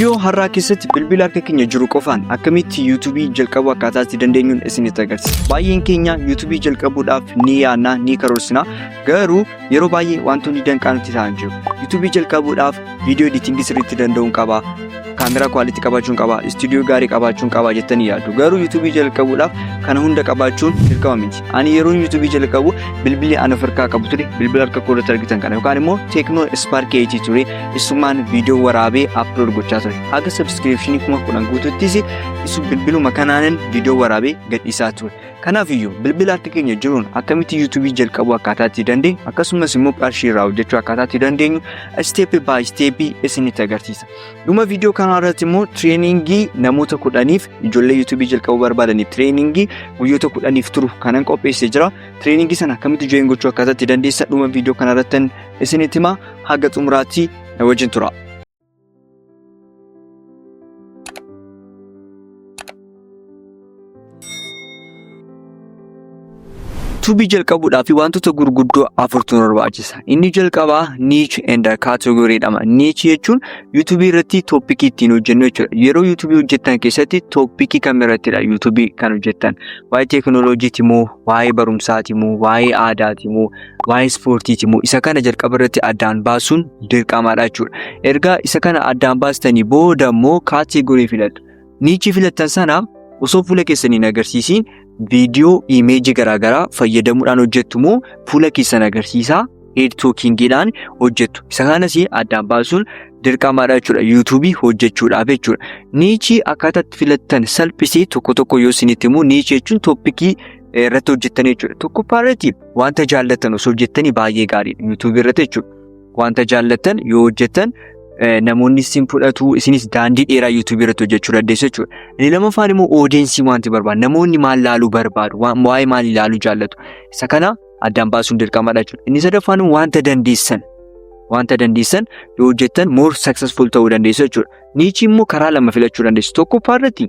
Viidiyoo har'aa keessatti bilbila harka keenya jiru qofaan akkamitti yuutuubii jalqabuu akkaataa itti dandeenyuun isinitti agarsiisa. Baay'een keenya yuutuubii jalqabuudhaaf ni yaadna, ni karoorsina. Garuu yeroo baay'ee wantoonni danqaa nutti ta'an jiru. Yuutuubii jalqabuudhaaf viidiyoo editingii sirriitti danda'uun qaba. Kaameraa quality qabaachuun qaba, istuudiyoo gaarii qabaachuun qaba jettanii yaaddu. Garuu yuutuubii jalqabuudhaaf kana hunda qabaachuun dirqama miti. Ani yeroo yuutuubii jalqabu bilbilli ani of harkaa qabu ture, bilbila harka koo irratti argitan kana yookaan immoo Tecno Spark 8 ture. Isumaan viidiyoo waraabee upload gochaa ture. Haga subscription 10,000 guututtis isu bilbiluma kanaanin viidiyoo waraabee gadhiisaa ture. Kanaaf iyyuu bilbila harka keenya jiruun akkamitti yuutuubii jalqabuu akkaataa itti dandeenyu akkasumas immoo qarshii irraa hojjechuu akkaataa itti dandeenyu step by step isinitti agarsiisa. Dhuma viidiyoo kanaa irratti immoo tireeningii namoota 10f ijoollee yuutuubii jalqabuu barbaadaniif tireeningii guyyoota 10f turu kanan qopheessee jira. Tireeningii sana akkamitti join gochuu akkaataa itti dandeessa dhuma viidiyoo kana irratti isinitti hima haga xumuraatti na wajjin tura. Yuutuubii jalqabuudhaaf wantoota gurguddoo afurtu nu barbaachisa. Inni jalqabaa niche and category jedhama. Niche jechuun yuutuubii irratti tooppikii ittiin hojjennu jechuudha. Yeroo yuutuubii hojjettan keessatti tooppikii kam irrattidha yuutuubii kan hojjettan? Waa'ee teekinooloojiiti moo, waa'ee barumsaati moo, waa'ee aadaati moo, waa'ee ispoortiiti moo? Isa kana jalqaba irratti addaan baasuun dirqamaadha jechuudha. Erga isa kana addaan baastanii booda immoo kaateegorii filattu. Niichii filattan sana osoo fuula keessan hin agarsiisiin viidiyoo imeejii garaagaraa fayyadamuudhaan hojjettu moo fuula keessan agarsiisaa head talkingiidhaan hojjettu. Isa kanas addaan baasuun dirqamaadha jechuudha. Yuutuubii hojjechuudhaaf jechuudha. Niichii akkaataa itti filattan salphisee tokko tokko yoo isinitti himu niichii jechuun tooppikii irratti hojjettan jechuudha. Tokkoffaa irratti wanta jaallattan osoo hojjettanii baay'ee gaariidha yuutuubii irratti jechuudha. Wanta jaallattan yoo hojjettan namoonni isin fudhatu isinis daandii dheeraa yuutuubii irratti hojjechuu dandeessu jechuudha. Inni lammaffaan immoo oodiyensii wanti barbaadu namoonni maal laaluu barbaadu waa'ee maal ilaaluu jaallatu isa kana addaan baasuun dirqamadha jechuudha. Inni sadaffaan immoo wanta dandeessan yoo hojjettan more successful ta'uu dandeessu jechuudha. Niichii immoo karaa lama filachuu dandeessu. Tokkoffaa irratti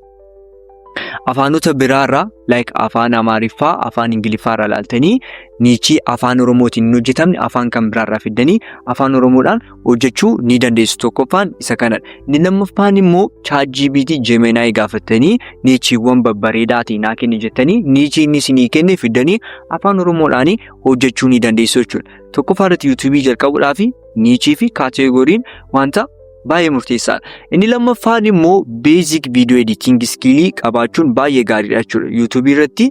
afaanota biraarraa like afaan Amaariffaa, afaan Ingiliffaarraa ilaaltanii niichii afaan Oromootiin hin hojjetamne afaan kan biraarraa fiddanii afaan Oromoodhaan hojjechuu ni dandeessu. Tokkoffaan isa kanadha. Inni lammaffaan immoo ChatGPT Gemini gaafattanii niichiiwwan babbareedaa ta'e naa kenni jettanii niichii inni isinii kenne fiddanii afaan Oromoodhaan hojjechuu ni dandeessu jechuudha. Tokkoffaa irratti yuutuubii jalqabuudhaaf niichii fi kaateegoriin wanta baay'ee murteessaadha. Inni lammaffaan immoo basic video editing skill qabaachuun baay'ee gaariidha jechuudha. Yuutuubii irratti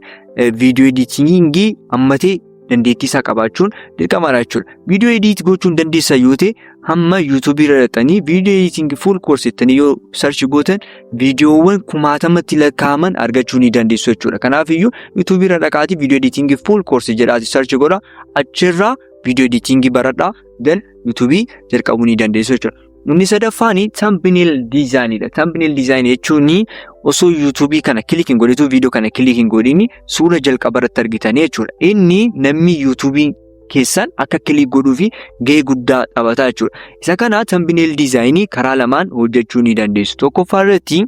video editing hammatee dandeettii isaa qabaachuun dirqamaadha jechuudha. Video edit gochuun dandeessan yoo ta'e hamma yuutuubii irra dhaqxanii video editing full course jettanii yoo search gootan viidiyoowwan kumaatamatti lakkaa'aman argachuu ni dandeessu jechuudha. Kanaaf iyyuu yuutuubii irra dhaqaatii video editing full course jedhaati search godha. Achirraa video editing baradhaa then yuutuubii jalqabuu ni dandeessu jechuudha. Inni sadaffaan thumbnail design dha. Thumbnail design jechuun osoo yuutuubii kana click hin godhitu viidiyoo kana click hin godhin suura jalqaba irratti argitanii jechuudha. Inni namni yuutuubii keessan akka click godhuu fi gahee guddaa taphata jechuudha. Isa kana thumbnail design karaa lamaan hojjechuu ni dandeessu. Tokkoffaa irratti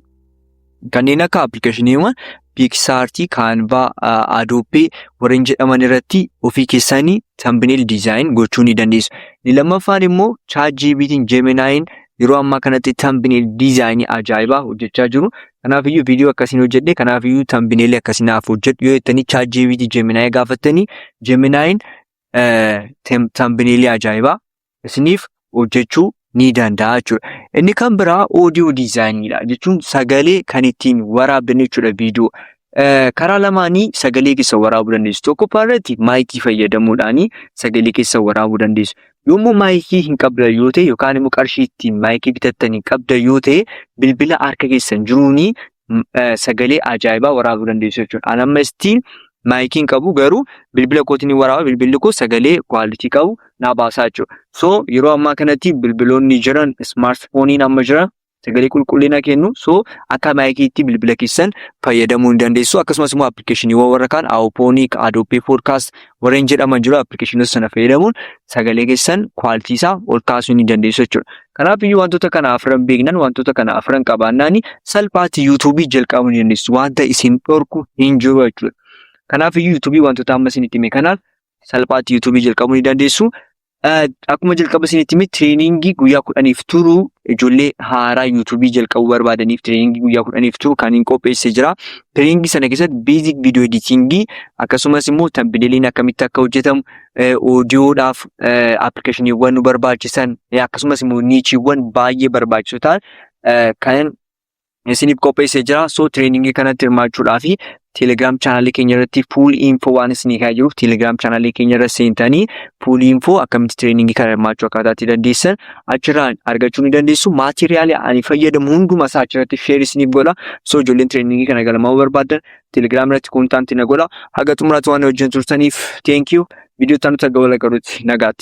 kanneen akka appilikeeshiniiwwan PicsArt, Canva, Adobe warreen jedhaman irratti ofii keessanii thumbnail design gochuu ni dandeessu. Inni lammaffaan immoo ChatGPT Gemini'n yeroo ammaa kanatti thumbnail design ajaa'ibaa hojjechaa jiru. Kanaafiyyuu viidiyoo akkasiin hojjedhe kanaafiyyuu thumbnail akkasii naaf hojjedhu yoo jettanii ChatGPT Gemini gaafattanii Gemini'n thumbnail ajaa'ibaa isiniif hojjechuu ni danda'a jechuudha. Inni kan biraa audio design jechuun sagalee kan ittiin waraabdan jechuudha viidiyoo. Karaa lamaanii sagalee keessa waraabuu dandeessu. Tokkoffaa irratti maayikii fayyadamuudhaan sagalee keessa waraabuu dandeessu. Yommuu maayikii hin qabdan yoo ta'e yookaan immoo qarshii ittiin maayikii bitattan hin qabdan yoo ta'e bilbila harka keessan jiruun sagalee ajaa'ibaa waraabuu dandeessu jechuudha. Ani amma ittiin maayikii hin qabu garuu bilbila kootiin ni waraaba. Bilbilli koo sagalee quality qabu naa baasaa jechuudha. So yeroo ammaa kanatti bilbiloonni jiran smartphoneiin amma jiran sagalee qulqullina kennu. So akka maayikiitti bilbila keessan fayyadamuu ni dandeessu. Akkasumas immoo appilikeeshiniiwwan warra kaan Auphonic, Adobe Podcast warreen jedhaman jiru. Appilikeeshinoota sana fayyadamuun sagalee keessan quality isaa ol kaasuu ni dandeessu jechuudha. Kanaaf iyyuu wantoota kana afran beeknan wantoota kana afran qabaannaan salphaatti yuutuubii jalqabuu ni dandeessu. Wanta isin dhorku hin jiru jechuudha. Kanaaf iyyuu yuutuubii wantoota amma isinitti hime kanaan salphaatti yuutuubii jalqabuu ni dandeessu. Akkuma jalqaba isinitti hime, trainingii guyyaa 10f turu, ijoollee haaraa YouTubeii jalqabuu barbaadaniif trainingii guyyaa 10f turu kan hin qopheessee jira. Trainingii sana keessatti basic video editingii, akkasumas immoo thumbnailiin akkamitti akka hojjetamu, audiodhaaf applicationiiwwan nu barbaachisan, akkasumas immoo nicheiiwwan baay'ee barbaachisoo ta'an kan isiniif qopheessee jira. So trainingii kanatti hirmaachuudhaaf Telegram channelii keenya irratti full info waan isinii kaa'ee jiruuf, Telegram channelii keenya irra seentanii full info akkamitti trainingii kana hirmaachuu akkaataa itti dandeessan achirraa argachuu ni dandeessu. Materialii ani fayyadamu hunduma isaa achirratti share isiniif godha. So ijoolleen trainingii kana galmaa'uu barbaadan Telegram irratti contactii na godha. Haga xumuraatti waan wajjin turtaniif thank you. Viidiyoo itti aanutti akka wal agarruutti nagaatti.